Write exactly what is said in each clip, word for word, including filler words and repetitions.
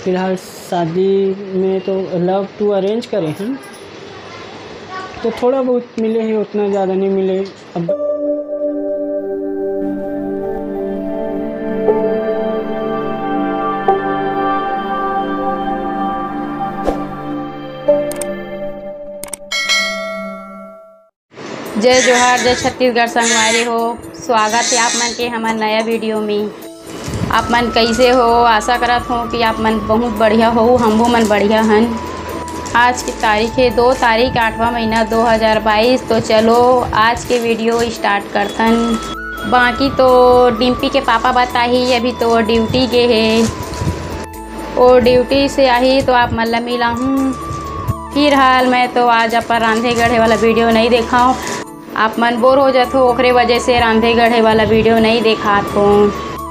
फिलहाल शादी में तो लव टू अरेंज करे हैं, तो थोड़ा बहुत मिले ही, उतना ज़्यादा नहीं मिले। अब जय जोहार, जय छत्तीसगढ़ संगवारी हो। स्वागत है आप मन के हमर नया वीडियो में। आप मन कैसे हो? आशा करत हो कि आप मन बहुत बढ़िया हो, हमहू मन बढ़िया हन। आज की तारीख है दो तारीख, आठवां महीना दो हज़ार बाईस। तो चलो आज के वीडियो स्टार्ट करतन। बाकी तो डिम्पी के पापा बताही, अभी तो वो ड्यूटी गे हे। वो ड्यूटी से आही तो आप मन ला मिलाहूँ। फिलहाल मैं तो आज अपन रांधे गढ़े वाला वीडियो नहीं देखाऊँ। आप मन बोर हो जात हो, ओकरे वजह से रांधे गढ़े वाला वीडियो नहीं देखात हो।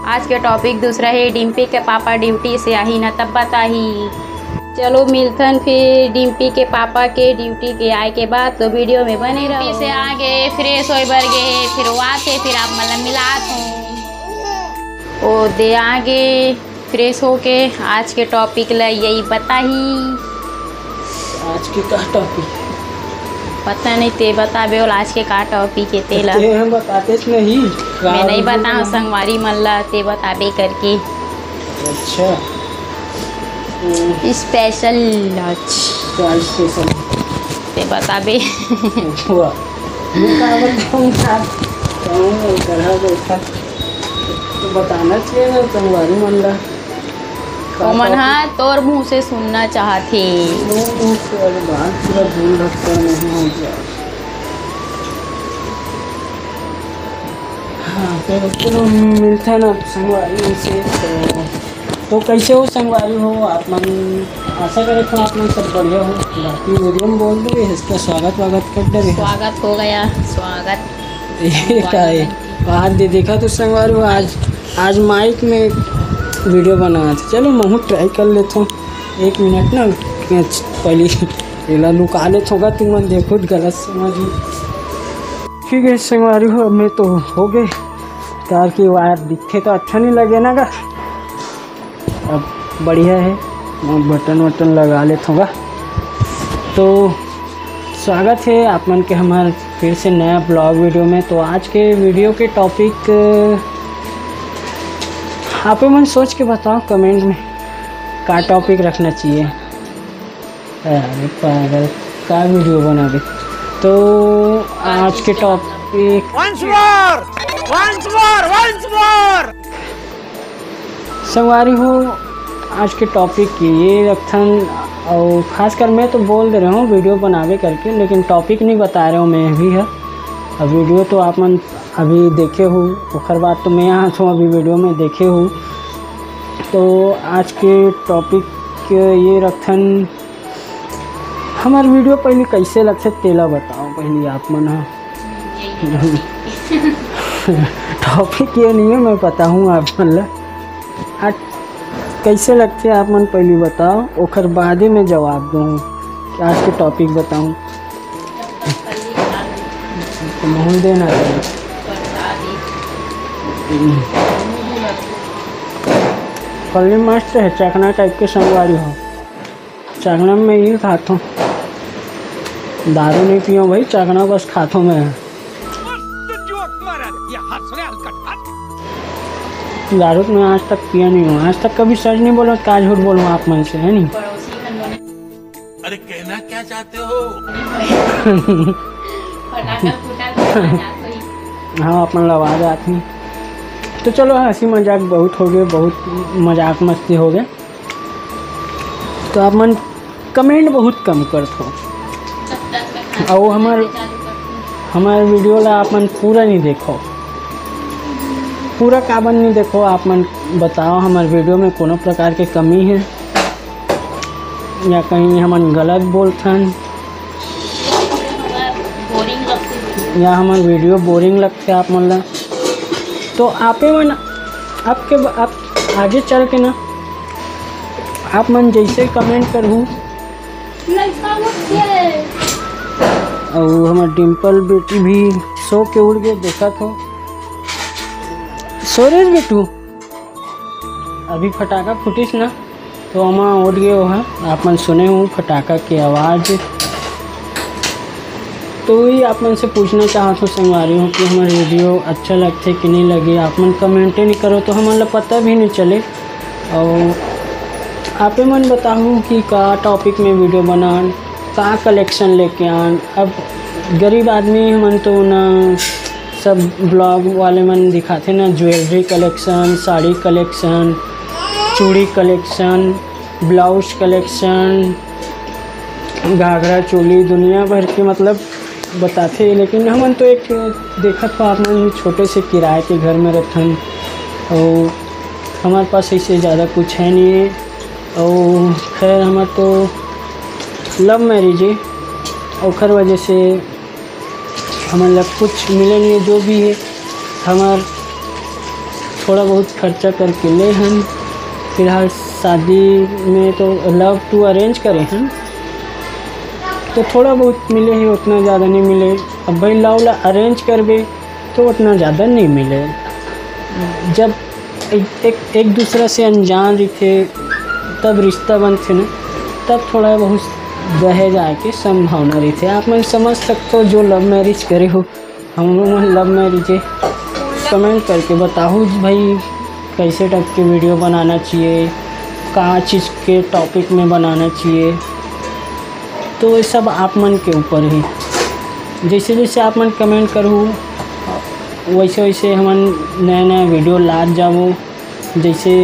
आज के टॉपिक दूसरा है, डिम्पी के पापा ड्यूटी से आही ना तब बताही। चलो मिलथन फिर डिम्पी के पापा के ड्यूटी के आए के बाद, तो वीडियो में बने रहो। ड्यूटी से आ गए, फ्रेश होए बर गए, फिर वो आते, फिर आप मन ला मिलात हो। ओ दे आ गए फ्रेश होके। आज के टॉपिक ला यही बताही। आज के का टॉपिक? पता नहीं, ते बताबे बोल आज के का टॉपिक है तेला। ते हम बताते नहीं। मैं नहीं बताऊँ संगवारी मन ला, ते बताबे करके। अच्छा। स्पेशल आज। क्या स्पेशल? ते बताबे। वाह। मैं का बताऊँ यार? कहूँ करहा बैठा। तो बताना चाहिए ना संगवारी मन ला। ओमन ह तोर मुंह से सुनना चाहत हे। मुंह से, अरे बात पूरा दूर रखकर नहीं हो गया। हाँ, तो चलो मिलते हैं ना संगवारी से। तो, तो कैसे हो संगवारी हो आप मन? आशा करे तो आप मन सब बढ़िया हो। बाकी वीडियो में बोल दे, इसका स्वागत वागत कर दे। स्वागत हो गया, स्वागत। ये का है? बाहर दे देखा तो संगवारी हो, आज, आज माइक में वीडियो बनात हे। चलो महू ट्राई कर लेथों, एक मिनट ना, पहले एला लुका लेथों गा, तुमन देखो गलत समझ। ठीक है संगवारी हो, अब मैं तो हो गए, तार की वायर दिखे तो अच्छा नहीं लगे ना गा। अब बढ़िया है, बटन वटन लगा लेथों गा। तो स्वागत है आप मन के हमार फिर से नया ब्लॉग वीडियो में। तो आज के वीडियो के टॉपिक आप मन सोच के बताओ कमेंट में, का टॉपिक रखना चाहिए। अरे पागल, का वीडियो बनाबे? तो आज के topic once more, once more, once more। संगवारी हो, आज के टॉपिक ये रखथन, और खासकर मैं तो बोल दे रहे हूँ वीडियो बनावे करके, लेकिन टॉपिक नहीं बता रहे हूँ मैं अभी है। अब वीडियो तो आप मन अभी देखे हो, ओकर बाद तो मैं यहाँ छो अभी वीडियो में देखे हो। तो आज के टॉपिक ये रखथन, हमार वीडियो पहले कैसे लगथे तेला बताओ पहले आप मन ह। टॉपिक ये नहीं है, मैं बताऊँ आप मन ला। आज कैसे लगथे आप मन पहले बताओ, ओकर बादे मैं जवाब दूँ। आज के टॉपिक बताऊँ। तो मोहन देना है। फल्ली मस्त है, चकना टाइप के संगवारी हो। चकना में ही खाथों, दारू नहीं पियो भाई, चकना बस खाथों मैं। दारू तो मैं आज तक पिया नहीं हूँ, आज तक कभी सच नहीं बोला, क्या झूठ बोलूँ आप मन से, है नहीं? अरे कहना क्या चाहते हो? हाँ, अपन ला आवाज आती। तो चलो, हंसी मजाक बहुत हो गए, बहुत मजाक मस्ती हो गए। तो आप मन कमेंट बहुत कम करत हो, और हमार, हमार वीडियो ला आप मन पूरा नहीं देखो। पूरा काबर नहीं देखो, आप मन बताओ, हमार वीडियो में कोनो प्रकार के कमी है या कहीं हमन गलत बोलथन या हमार वीडियो बोरिंग लगथे आप मन ला, तो आपे मन, आपके, आप आगे चल के ना, आप मन जैसे कमेंट करहू, और हमार डिम्पल बेटी भी सो के उठ गए, देखा तो। सो रे बेटू, अभी फटाका फूटिस ना, तो ओमा उठ गए हो, आप मन सुने हो फटाका के आवाज़। तो वही आप मन से पूछना चाहत हो संगवारी हो कि हमर वीडियो अच्छा लगथे कि नहीं लगे। आप मन कमेंटे नहीं करो तो हमन ला पता भी नहीं चले। और आपे मन बताहू कि का टॉपिक में वीडियो बनान, का कलेक्शन लेके आन। अब गरीब आदमी हमन तो ना, सब ब्लॉग वाले मन दिखाथे ना, ज्वेलरी कलेक्शन, साड़ी कलेक्शन, चूड़ी collection, blouse collection, ghagra choli, दुनिया भर के मतलब बताथे। लेकिन हमन तो एक देखत हो आप मन, छोटे से किराए के घर में रथन, और हमारे पास ऐसे ज़्यादा कुछ है नहीं है। और खैर, हमार तो लव मैरिज है, ओखर वजह से हमन ला कुछ मिले नहीं है। जो भी है, हमार थोड़ा बहुत खर्चा करके ले हन। फिलहाल शादी में तो लव टू अरेंज करे हन, तो थोड़ा बहुत मिले है, उतना ज़्यादा नहीं मिले। अब भाई, लव ला अरेंज करबे तो उतना ज़्यादा नहीं मिले। जब एक, एक, एक दूसरा से अनजान रहिथे, तब रिश्ता बनथे ना, तब थोड़ा बहुत दहेज आए के संभावना रहिथे। आप मन समझ सकते हो, जो लव मैरिज करे हो, हम लोग मन लव मैरिज है। कमेंट करके बताओ भाई, कैसे टाइप के वीडियो बनाना चाहिए, का चीज़ के टॉपिक में बनाना चाहिए, तो ये सब आप मन के ऊपर ही। जैसे जैसे आप मन कमेंट करू, वैसे वैसे हमन नया नया वीडियो लात जाबो, जैसे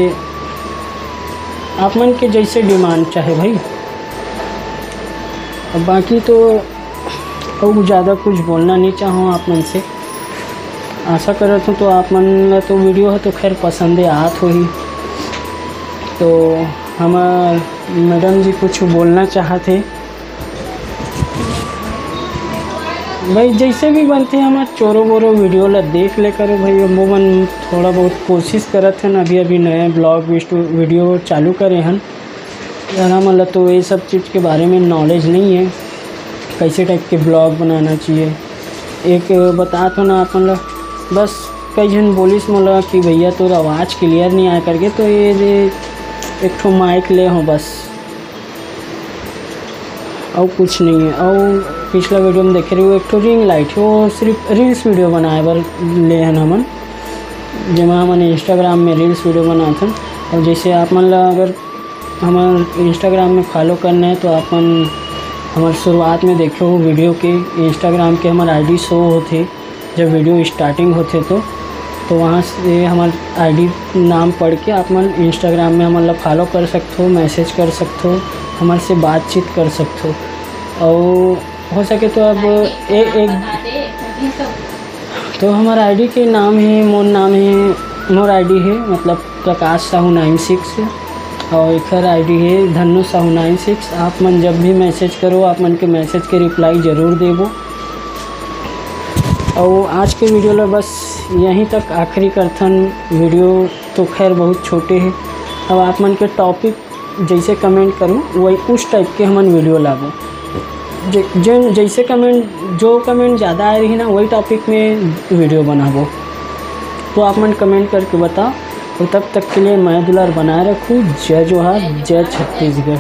आप मन के जैसे डिमांड चाहे भाई। अब बाकी तो अउ ज़्यादा कुछ बोलना नहीं चाहूँ आप मन से। आशा करत हूँ तो आप मन ला तो वीडियो है तो खैर पसंदे आत होही। तो हमार मैडम जी कुछ बोलना चाहत हे। भाई, जैसे भी बनते हैं, हमारे चोरो बोरो वीडियो ला देख ले करो भाई। हम मन थोड़ा बहुत कोशिश करत हन, अभी अभी नया ब्लॉग वीडियो चालू करे हन। यार, हमन ला तो ये सब चीज़ के बारे में नॉलेज नहीं है, कैसे टाइप के ब्लॉग बनाना चाहिए। एक बतात हो ना अपन ला, बस कई झन बोलिस मोला कि भैया, तोर आवाज़ क्लियर नहीं आया करके, तो ये जे एक ठो माइक ले हो बस, और कुछ नहीं है। और पिछला वीडियो में देखे रहे, एक ठो रिंग लाइट है, वो सिर्फ रील्स वीडियो बनाए बर ले हन हमन, जेमा हमन इंस्टाग्राम में रील्स वीडियो बनाथन। और जैसे आप मन ला अगर हमर इंस्टाग्राम में फॉलो करना है तो आप मन हमर शुरुआत में देखे हो वीडियो के, इंस्टाग्राम के हमर आईडी शो होथे जब वीडियो स्टार्टिंग होथे तो, तो वहाँ से हमर आईडी नाम पढ़ के आप मन इंस्टाग्राम में हमन ला फॉलो कर सकथो, मैसेज कर सकथो, हमर से बातचीत कर सकथो। और हो सके तो अब ए, एक तो हमार आईडी के नाम है, मोर नाम है, मोर आईडी है मतलब प्रकाश साहू नाइन सिक्स, और एकर आईडी है धन्नू साहू नाइन सिक्स। आप मन जब भी मैसेज करो, आप मन के मैसेज के रिप्लाई जरूर देबो। और आज के वीडियो ला बस यहीं तक आखिरी करथन। वीडियो तो खैर बहुत छोटे है। अब आप मन के टॉपिक जैसे कमेंट करूँ, वही उस टाइप के हमन वीडियो लाबो। जे-, जेन जैसे कमेंट, जो कमेंट ज़्यादा आए रही ना, वही टॉपिक में वीडियो बनाबो। तो आप मन कमेंट करके बताओ। और तब तक के लिए मया दुलार बनाए रखू। जय जोहार, जय छत्तीसगढ़।